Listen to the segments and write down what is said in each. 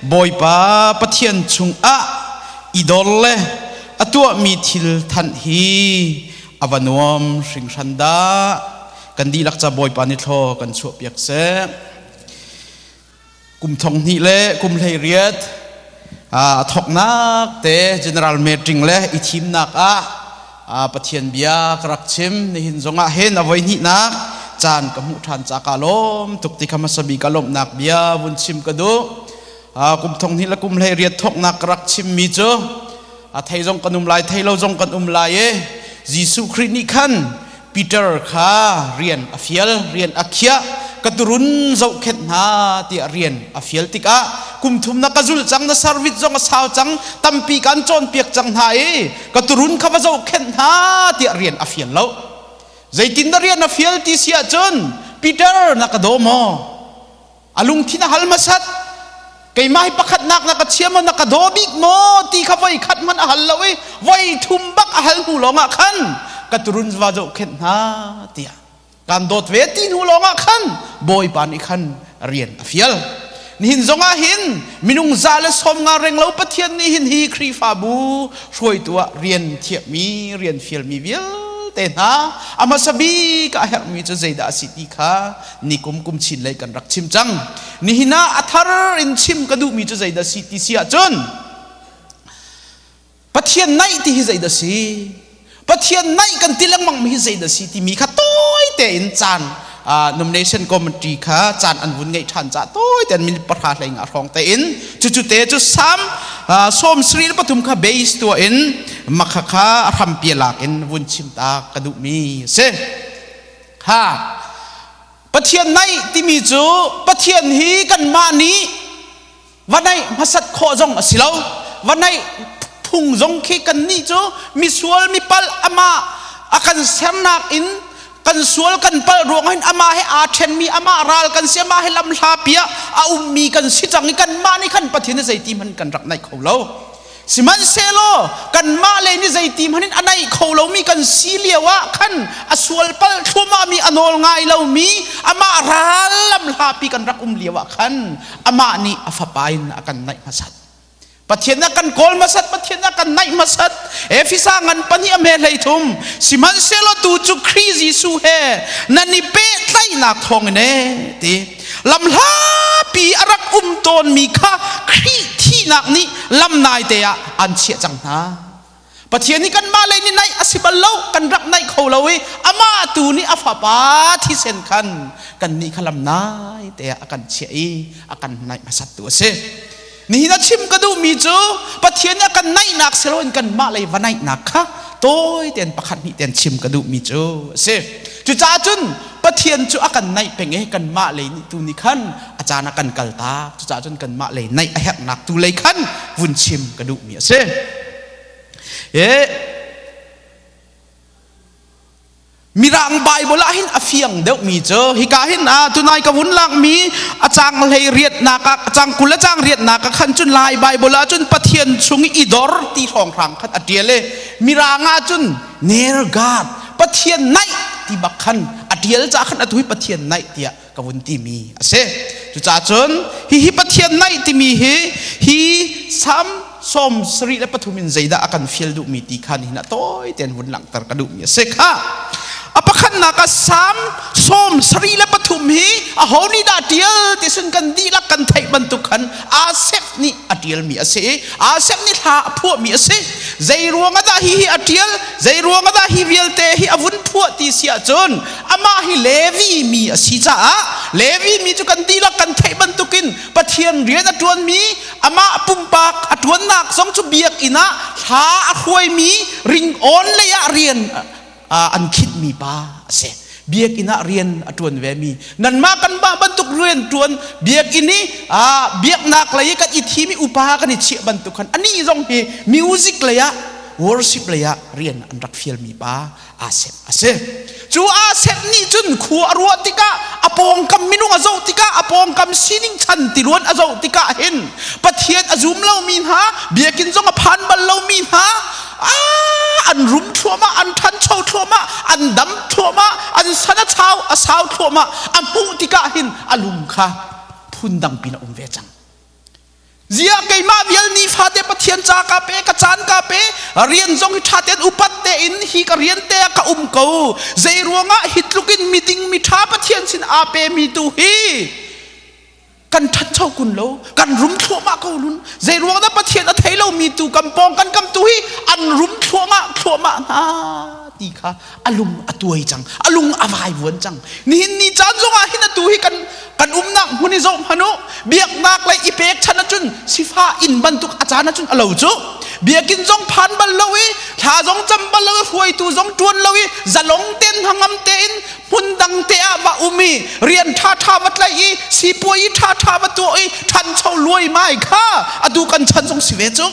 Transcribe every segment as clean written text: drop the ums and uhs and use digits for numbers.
Bawipa Pathian chungah i dor le a tuahmi thil thanh hi a va nuam hringhran dah. Kan dihlak ca Bawipa nih thlaw kan chuahpiak seh. Kum thong hnih le kum 18 a thawknak te general meeting le i thimnak ah Pathian bia ka rak chim. Nihin zongah hin a voi hnihnak caan ka hmuh ṭhan ca ka lawm tuk ti kha hmasa bik a lawmhnak bia vun chim ka duh. Kum thong hnih le kum 18 thawknak ka rak chimmi cu a thei zong kan um lai, thei lo zong kan um lai i Jesuh Khrih nih khan Peter kha rian a fial, rian a khiah, ka turun zohkhenh hna tiah rian a fial tikah kum thum na ka zulh cang, na service zong a sau cang, tampi kan cawnpiak cang hna i ka turun kha va zohkhenh hna tiah rian a fial lo. Zeitin dah rian a fial ti si ahcun Peter na ka daw maw? A lungthin a hal hmasat. Keimah hi pakhatnak na ka chia maw, na ka daw bik maw ti kha voi khat hmanh a hal lo i voi thum bak a hal hnu lawngah khan ka turun va zohkhenh hna tiah kan dawt ve ti hnu lawngah khan Bawipa nih khan rian a fial. Nihin zongah hin minung 150 reng lo Pathian nih hin hi Khrihfabu hruaitu ah rian thiahmi, rian fialmi vialte hna a hmasa bik ah a herhmi cu zeidah a si ti kha nikum kum chin lei kan rak chim cang. Nihin ah a thar in chim ka duhmi cu zeidah si ti si ahcun Pathian naih ti hi zeidah si? Pathian naih kan ti lengmang mi hi zeidah si timi kha tawi tein caan nomination committee kha caan an vun ngeih ṭhan caah tawi tein minute 10 hlei nga hrawng tein cucu te cu Psalm 73 kha base tuah in makha kha a hrampi lak in vun chim ta ka duhmi a si. Ha Pathian naih timi cu Pathian hi kanmah nih va naih hmasat khawh zong a si lo. Va naih phung zong khi kannih cu misual mipalh amah a kan sernak in kan sual kan palh ruangah hin amah he aa ṭhenmi, amah ral kan si, amah he lamhla piah a ummi kan si cang i kanmah nih khan Pathian hi zeiti hmanh kan rak naih kho lo. Sihmanhsehlaw kanmah lei nih zeiti hmanh in a naih kho lomi kan si lio ah khan a sual palh thluahmahmi, a nawl ngai lomi, amah ral lamhlapi kan rak um lio ah khan amah nih a fapa in a kan naih hmasat. Pathian a kan kawl hmasat, Pathian a kan naih hmasat. Efesa ngan 2 a hme 33. Sihmanhsehlaw tu cu Khrih Jesuh he nan i pehtlaihnak thawngin ee ti. Lamhlapi a rak um tawnmi kha Khrih thihnak nih lam naite ah an chiah cang hna. Pathian nih kanmah lei nih naih a si bal lo, kan rak naih kho lo i amah tu nih a fapa thisen khan kannih kha lam naite ah a kan chiah i a kan naih hmasattu a si. Nihin a chim ka duhmi cu Pathian nih a kan naihnak si loin kanmah lei va naihnak kha tawi tein pakhat hnih tein chim ka duhmi cu a si. Cucaah cun Pathian cu a kan naih peng i kanmah lei nih tu nih khan a caan a kan kaltak. Cucaah cun kanmah lei naih a herhnak tu lei khan vun chim ka duhmi a si. Mirang Bible ah hin a fiang deuhmi cu hika hin a tunai ka vun lakmi a cang hlei riatnak ah cang 20 a cang riatnak ah khan cun Lai Bible ah cun Pathian chung i dor ti hrawnghrang khan a ṭial i Mirang ah cun near God, Pathian naih ti bak khan a ṭial caah khan atu hi Pathian naih tiah ka vun timi a si. Cucaah cun hihi Pathian naih timi hi hi Salm 73 in zeidah a kan fial duhmi ti kha nihin ah tawi tein vun langhter ka duhmi a si kha. A pakhatnak ah Salm 73 hi aho nih dah ṭial ti sun kan dihlak kan theih bantuk khan Asaph nih a ṭialmi a si i Asaph nih hla a phuahmi a si. Zei ruang ah dah hihi a ṭial? Zei ruang ah dah hi vialte hi a vun phuah ti si ahcun amah hi Levi mi a si caah Levi mi cu kan dihlak kan theih bantukin Pathian rian a ṭuanmi, amah pumpak a ṭuannak zong cu biakinn ah hla a hruaimi ringawn lei ah rian an khinhmi pa a si. Biakinn ah rian a ṭuan ve mi, nanmah kanmah bantuk rian ṭuan biakinn i biaknak lei i kan i thim i upa kan i chiah bantuk khan anih zong hi music lei ah, worship lei ah rian an rak fialmi pa Asep a si. Cu Asep nih cun khua a ruah tikah, a pawngkam minung a zoh tikah, a pawngkam sining chan tiluan a zoh tikah hin Pathian a zum lomi hna, biakinn zong a phan bal lomi hna, an rum thluahmah, an ṭhancho thluahmah, an dam thluahmah, an san a chau, a sau thluahmah, a hmuh tikah hin a lung kha phundang pin a um ve cang. Keimah vial nifate Pathian ca ka pe, ka caan ka pe, rian zong hi ṭha tein upat tein hi ka rian te ah ka um ko. Zei ruangah hi tluk in miding miṭha Pathian sin aa pemi tu hi kan ṭhancho kun lo, kan rum thluahmah ko lun. Zei ruang dah Pathian a thei lomi tu kan pawng kan kam tu hi an rum thluahmah thluahmah hna ti kha a lung a tuai cang, a lung a vaivuan cang. Nihin ni caan zongah hin atu hi kan kan umnak hmun i zoh hmanh u, biaknak lei i pek chan ahcun sifah inn bantuk a caan ahcun a lo cu. Biakinn zong phan bal lo i thla zong cam bal lo i hruaitu zong ṭuan lo i zalong tein hnangam tein hmun dang te ah va um i rian ṭhaṭha va tlaih i sipuai i ṭhaṭha va tuah i ṭhancho luaimai kha atu kan chan zong si ve cu.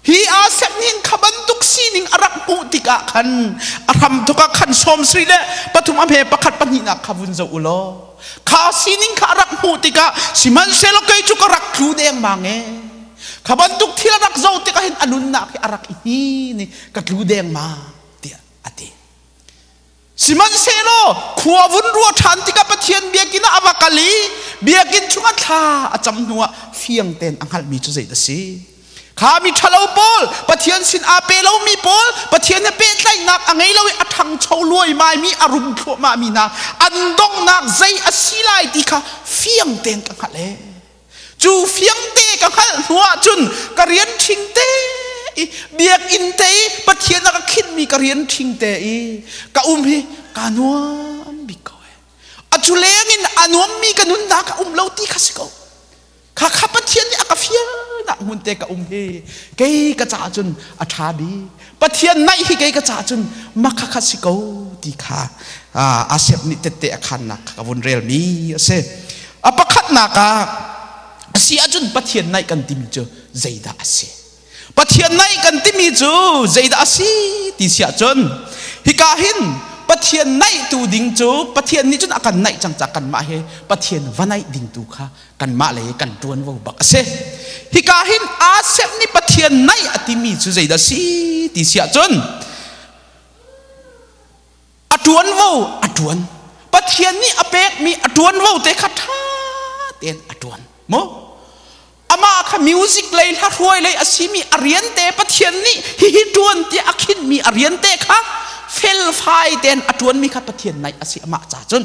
Hi Asep nih kha bantuk sining a rak hmuh tikah khan a hram tuk ah khan 73 a hme pakhat pahnihnak kha vun zoh u law kha sining kha a rak hmuh tikah sihmanhsehlaw kei cu ka rak tlu dengmang e kha bantuk thil a rak zoh tikah hin a nunnak hi a rak i hnin i ka tlu dengmang tiah a ti. Sihmanhsehlaw khua vun ruah ṭhan tikah Pathian biakinn ah a va kal i biakinn chungah thla a cam hnuah fiang tein a hngalhmi cu zeidah a si? Kha mi ṭhalo pawl, Pathian sin aa pe lomi pawl, Pathian he pehtlaihnak a ngei lo i a ṭhangcho luaimaimi, a rum thluahmahmi hna an donghnak zei a si lai ti kha fiang tein ka hngalh ee. Cu fiangte ka hngalh hnu ahcun ka rian ṭhing te i biakinn te i Pathian a ka khinhmi ka rian ṭhing te i ka um hi kaa nuam bik ko ee. A cu lengin a nuammi ka nunnak a um lo ti kha si ko. Kha kha Pathian nih a ka fialnak hmun te ka um hi kei ka caah cun a ṭha bik. Pathian naih hi kei ka caah cun makha kha si ko ti kha Asep nih tette a khannak kha ka vun relmi a si. A pakhatnak ah a si ahcun Pathian naih kan timi cu zeidah a si? Pathian naih kan timi cu zeidah a si ti si ahcun hika hin Pathian naihtu ding cu Pathian nih cun a kan naih cang ca kanmah he Pathian va naih ding tu kha kanmah lei kan ṭuanvo bak a si. Hika hin Asep nih Pathian naih a timi cu zeidah a si ti si ahcun a ṭuanvo a ṭuan. Pathian nih a pekmi a ṭuanvo te kha ṭha tein a ṭuan. Mu? Amah kha music lei hla hruai lei a simi a rian te Pathian nih hihi ṭuan tiah a khinhmi a rian te kha felfai tein a ṭuanmi kha Pathian naih a si amah ca cun.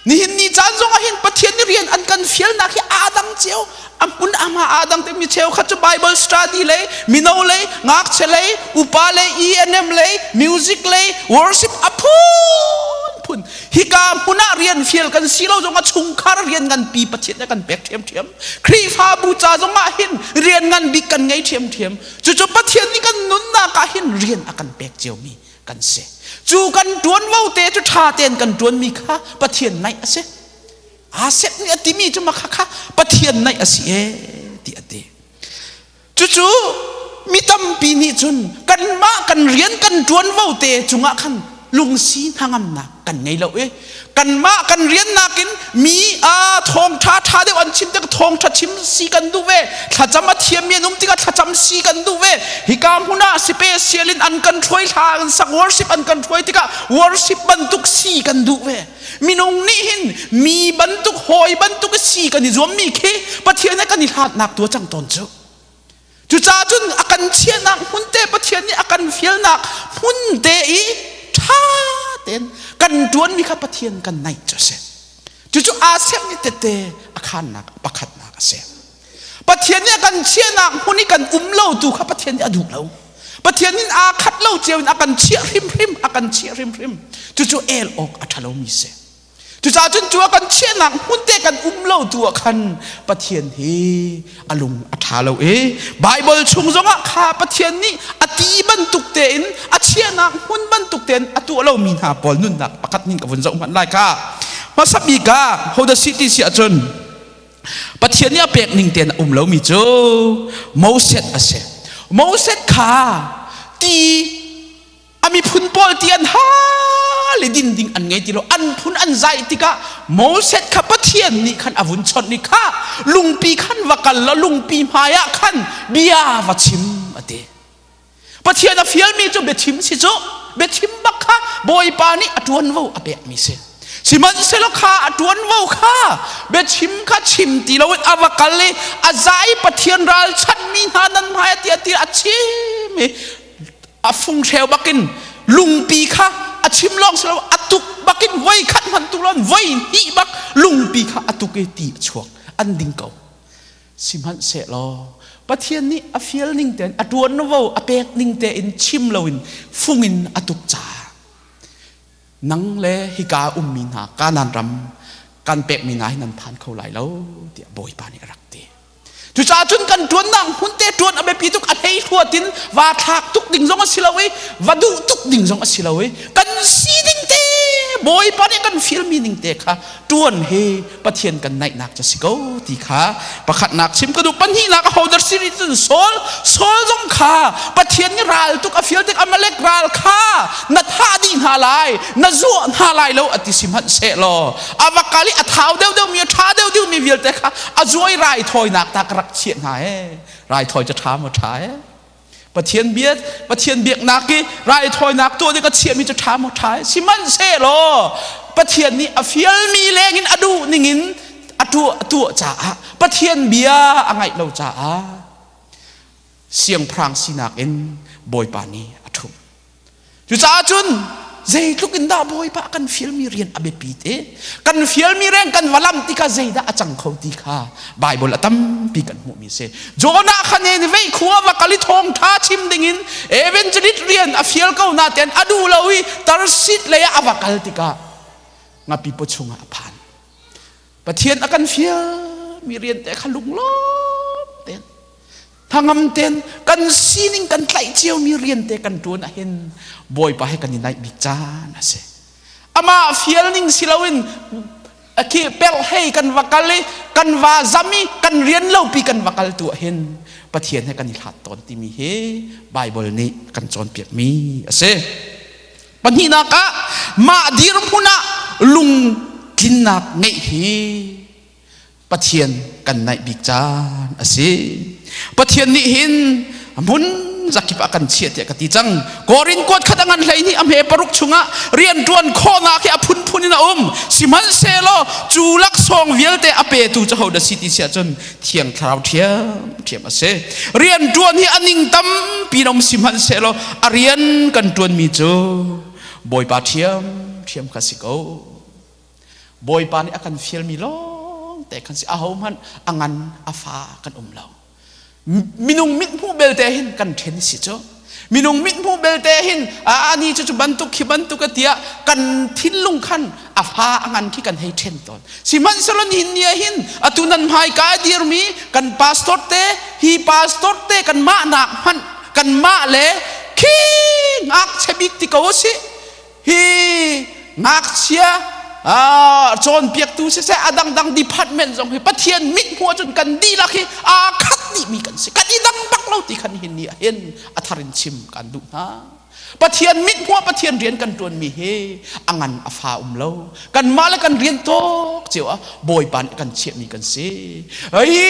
Nihin ni caan zong ah hin Pathian nih rian an kan fialnak hi aa dang cio. A hmun ama aa dang te mi cheukhat cu Bible study lei, mino lei, ngakchia lei, upa lei, ENM lei, music lei, worship a phunphun. Hika hmun ah rian fial kan si lo zong ah chungkhar rian nganpi Pathian nih a kan pek ṭhiamṭhiam. Khrihfabu ca zong ah hin rian ngan bik kan ngei ṭhiamṭhiam. Cucu Pathian nih kan nunnak ah hin rian a kan pek ciomi kan si. Cu kan ṭuanvo te cu ṭha tein kan ṭuanmi kha Pathian naih a si. Asep nih a timi cu makha kha Pathian naih a si ee ti a ti. Cucu mi tampi nih cun kanmah kan rian kan ṭuanvo te cungah khan lungsi hnangamnak kan ngei lo i kanmah kan rian nakin mi a thawngṭha ṭha deuh an chim tik thawngṭha chim si kan duh ve thlacam a thiammi an um tikah thlacam si kan duh ve hika hmun ah special in an kan hruai hla an sak worship an kan hruai tikah worship bantuk si kan duh ve minung nih hin mi bantuk hawi bantuk si kan i zuammi khi Pathian he kan i hlatnak tu a cang tawn cu Cucaah cun a kan chiahnak hmun te Pathian nih a kan fialnak hmun te i ṭha tein kan ṭuanmi kha Pathian kan naih cu a si. Cucu aa sermi tete a khannak pakhatnak a si. Pathian nih a kan chiahnak hmun i kan um lo tu kha Pathian nih a duh lo. Pathian nih aa khat lo cio in a kan chiah hrimhrim, a kan chiah hrimhrim. Cucu el awk a ṭha lomi si. Cucaah cun cu a kan chiahnak hmun te kan um lo tu ah khan Pathian hi a lung a ṭha lo i Baibal chung zongah kha Pathian nih a ti bantuk tein a chiahnak hmun bantuk tein a tuah lomi hna pawl nunnak pakhat ning ka vun zoh hmanh lai kha. Hmasa bik ah hodah si ti si ahcun Pathian nih a pek ning tein a um lomi cu Moses a si. Moses kha ti A miphun pawl ti an hal i din ding an ngei ti lo. An phun an zai tikah Moses kha Pathian nih khan a vun chawnh i kha lungpi khan va kal law lungpi hmaiah khan bia va chim a ti. Pathian a fialmi cu biachim si cu biachim bak kha Bawipa nih a ṭuanvo a pekmi si. Sihmanhsehlaw kha a ṭuanvo kha biachim kha chim ti loin a va kal i a zai Pathian ralchanhmi hna nan hmai ah tiah ti a chim i a funghreu bakin lungpi kha a chim lawng si lo a tuk bakin voi khat hmanh tuk lo voi hnih bak lungpi kha a tuk i ti a chuak an ding ko. Sihmanhsehlaw Pathian nih a fial ning tein a ṭuanvo a pek ning tein chim loin fung in a tuk caah nang le hika ummi hna Kanaan ram kan pekmi hna hi nan phan kho lai lo tiah Bawipa nih a rak ti. Cucaah cun kan ṭuannak hmun te ṭuan a biapi tuk a hleihluat in va thlak tuk ding zong a si lo i va duh tuk ding zong a si lo i kan sining te Bawipa nih kan fialmi ning te kha ṭuan hi Pathian kan naihnak cu si ko ti kha pakhatnak chim ka duh. Pahnihnak a hoder si rih cun Saul Saul zong kha Pathian nih ral tuk a fial tik Amalek ral kha na thah dih hna lai na zuah hna lai lo a ti sihmanhsehlaw a va kal i a thau deuhdeuh mi a ṭha deuhdeuh mi vialte kha a zuai raithawinak ta ka rak chiah hna ee raithawi cu ṭha maw ṭha ee Pathian bia Pathian biaknak i raithawinak tuah ding a chiahmi cu ṭha maw ṭha sihmanhsehlaw Pathian nih a fialmi lengin a duh ningin a tuah tuah caah Pathian bia a ngaih lo caah siangpahrang sinak in Bawipa nih a ṭhumh. Cucaah cun zeitluk in dah Bawipa kan fialmi rian a biapi te kan fialmi rian kan va lam tikah zeidah a cang kho ti kha Bible a tampi kan hmuhmi si. Jonah kha ne vei khua va kal i thawngṭha chim dingin evangelist rian a fial ko natein a duh lo i Tarsit lei ah a va kal tikah ngapi paw chungah a phan. Pathian a kan fialmi rian te kha lunglawm tein hnangam tein kan sining kan tlaih ciomi rian te kan ṭuan ahhin Bawipa he kan i naih bik caan a si. Amah fial ning si loin khi perhhlei kan va kal i kan va zam i kan rian lopi kan va kal tu ahhin Pathian he kan i hlat tawn timi hi Bible nih kan cawnpiakmi a si. Pahnihnak ah mah dirhmun ah lungtlinnak ngeih hi Pathian kan naih bik caan a si. Pathian nih hin hmun zakip a kan chiah tiah ka ti cang. Korin kuat khat a ngan hlei nih a hme paruk chungah rianṭuan khawhnak hi a phunphun in a um. Sihmanhsehlaw cu laksawng vialte a petu cu hodah si ti siah cun Thiang Thlarau ṭhiamṭhiam a si. Rianṭuan hi a ning tampi in um sihmanhsehlaw a rian kan ṭuanmi cu Bawipa ṭhiamṭhiam kha si ko. Bawipa nih a kan fialmi lawng te kan si. Ahohmanh a ngan a fa kan um lo. Minung mithmuh belte hin kan ṭhen si cu. Minung mithmuh belte hin ani cu cu bantuk khi bantuk a tiah kan thinlung khan a fa a ngan khi kan hei ṭhen tawn. Sihmanhsehlaw nihin ni ah hin atu nan hmaika a dirmi kan pastor te hi pastor te kan mah nak hmanh kan mah le khi ngakchia bik ti ko si hi ngakchia cawnpiaktu siseh a dangdang department zong hi Pathian mit hmuh ahcun kan dihlak hi aa khat dihmi kan si kan i dang bak lo ti khan hin ni ah hin a thar in chim kan duh hna Pathian mit hmuh Pathian rian kan ṭuanmi hi a ngan a fa um lo kanmah le kan rian tawk cio ah Bawipa nih kan chiahmi kan si hi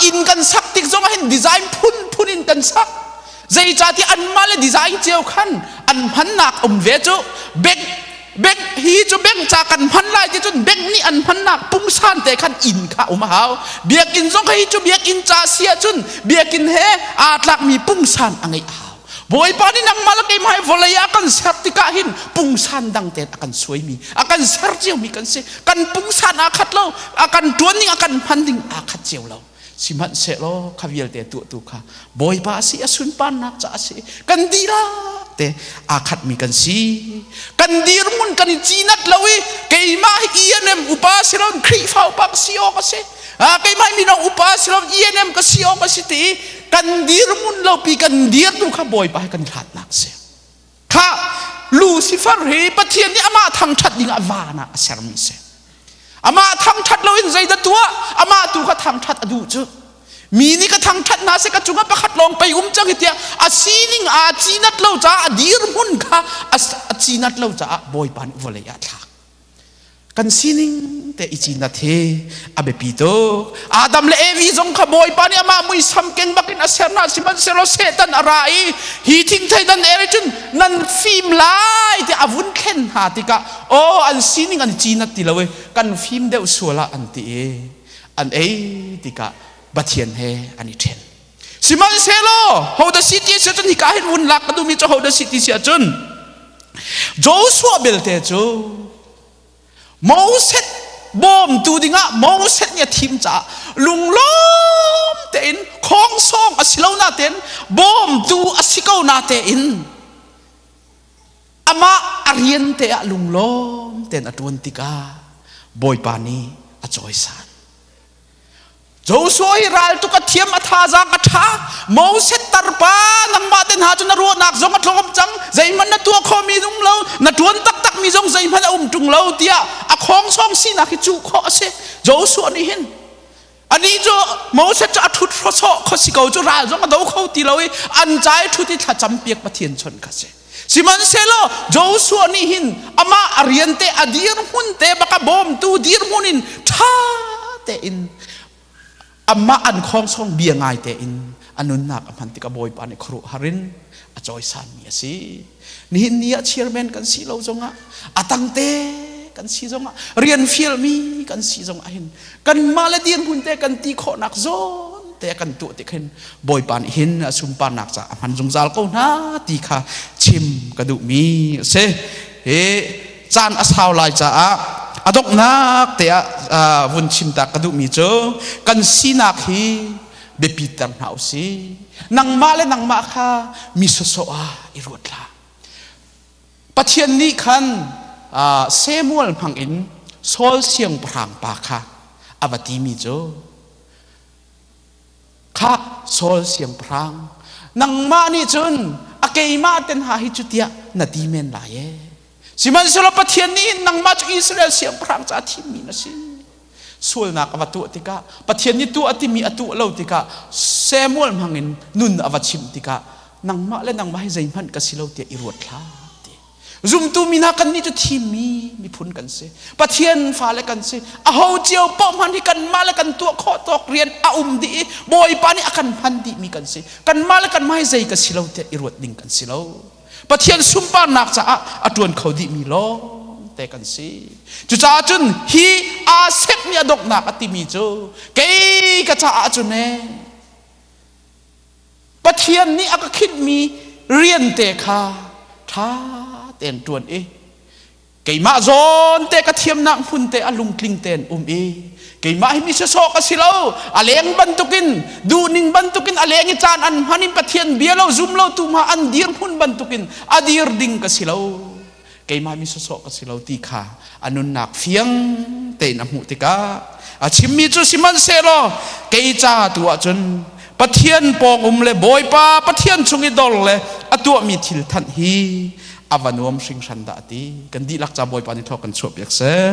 inn kan sak tik zong ah hin design phunphun in kan sak zeicahtiah anmah le design cio khan an hmannak um ve cu bank bank hi cu bank ca kan hman lai ti cun bank nih an hmannak pungsan te khan inn kha um a hau biakinn zong hi cu biakinn ca si ahcun biakinn he aa tlakmi pungsan a ngeih a hau Bawipa nih nangmah le keimah hi vawlei ah kan ser tikah hin pungsan dang tein a kan suaimi a kan ser ciomi kan si kan pungsan aa khat lo a kan ṭuan ning a kan hman ding aa khat cio lo sihmanhsehlaw kha vialte tuahtu kha Bawipa a si a sunparnak ca a si kan dihlak te aa khatmi kan si kan dirhmun kan i cinat lo i keimah hi ENM upa si lo Khrihfa upa ka si awk a si keimah hi mino upa si lo ENM ka si awk a si ti i kan dirhmun lopi kan dirtu kha Bawipa hi kan hlatnak si kha Lucifer hi Pathian nih amah thangṭhat ding ah van ah a sermi si amah thangṭhat loin zeidah tuah amah tu kha thangṭhat a duh cu mi nih ka thangṭhat hna seh ka cungah pakhat lawng pei um cang hi tiah a sining aa cinat lo caah a dirhmun kha a cinat lo caah Bawipa nih vawlei ah a thlak kan sining te i cinat hi a biapi tuk Adam le Evi zong kha Bawipa nih amah muisam keng bakin a ser hna sihmanhsehlaw Satan a ra i hi thingthei nan er cun nan fim lai ti a vun thlen hna tikah aw an sining an cinat ti lo i kan fim deuh sual ah an ti i an ei tikah. Pathian he an i ṭhen. Sihmanhsehlaw hodah si ti si ahcun hika hin vun lak ka duhmi cu hodah si ti si ahcun Joshua belte cu Moses bawmtu dingah Moses nih a thim caah lunglawm tein khawngsawng a si lo natein bawmtu a si ko natein amah a rian te ah lunglawm tein a ṭuan tikah Bawipa nih a cawisan. Joshua hi raltuk a thiam, a thazaang a ṭha. Moses tarpa nangmah te hna cu na ruahnak zong a tlawm cang. Zeihmanh na tuah khomi um lo, na ṭuan taktakmi zong zeihmanh a um ṭung lo tiah a khawngsawng sinak hi cuh khawh a si. Joshua nih hin anih cu Moses cu a ṭhut hrawsawh kho si ko cu ral zong a do kho ti lo i an ca i ṭhut i thlacam piak Pathian chawnh kha si. Sihmanhsehlaw Joshua nih hin amah a rian te a dirhmun te bak a bawmtu dirhmun in ṭha tein amah an khawngsawng bia ngai tein a nunnak a hman tikah Bawipa nih khuaruahhar in a cawisanmi a si. Nihin ni ah chairman kan si lo zongah a tangte kan si zongah rian fialmi kan si zongah hin kanmah le dirhmun te kan ti khawhnak zawn te kan tuah tik hin Bawipa nih hin a sunparnak caah a hman zungzal ko hna ti kha chim ka duhmi a si. Hi caan a sau lai caah a donghnak te ah vun chim ta ka duhmi cu kan sinak hi biapiter hna u sih. Nangmah le nangmah kha mi sawsawh ah i ruat hlah. Pathian nih khan Samuel hmang in Saul siangpahrang pa kha a va timi cu Khah Saul siangpahrang, nangmah nih cun a keimah ten ha hi cu tiah na ti men lai ee. Sihmanhsehlaw Pathian nih nangmah cu Israel siangpahrang caah thimmi na si. Sualnak a va tuah tikah Pathian nih tuah a timi a tuah lo tikah Samuel hmangin nun a va chimh tikah nangmah le nangmah hi zeihmanh ka si lo tiah i ruat hlah ti. Zumtu mi hna kannih cu thimmi miphun kan si. Pathian fale kan si. Aho cio paoh hmanh hi kanmah le kan tuah khawh tawk rian a um dih i Bawipa nih a kan hman dihmi kan si. Kanmah le kanmah hi zei ka si lo tiah i ruat ding kan si lo. Pathian sunparnak caah a ṭuan kho dihmi lawng te kan si. Cucaah cun hi aa sepmi a donghnak a timi cu kei ka caah cun ee Pathian nih a ka khinhmi rian te kha ṭha tein ṭuan i keimah zawn te ka thiamnak hmun te a lungtling tein um i keimah hi mi sawsawh ka si lo a leng bantukin duhning bantukin a leng i caan an hman in Pathian bia lo zum lo tu ma an dir hmun bantukin a dir ding ka si lo keimah mi sawsawh ka si lo ti kha a nunnak fiang tein a hmuh tikah a chimmi cu sihmanhsehlaw kei ca tu ahcun Pathian pawng um le Bawipa Pathian chung i dor le a tuahmi thil thanh hi a va nuam hringhran dah ti kan dihlak ca Bawipa nih thawk kan chuah piak seh.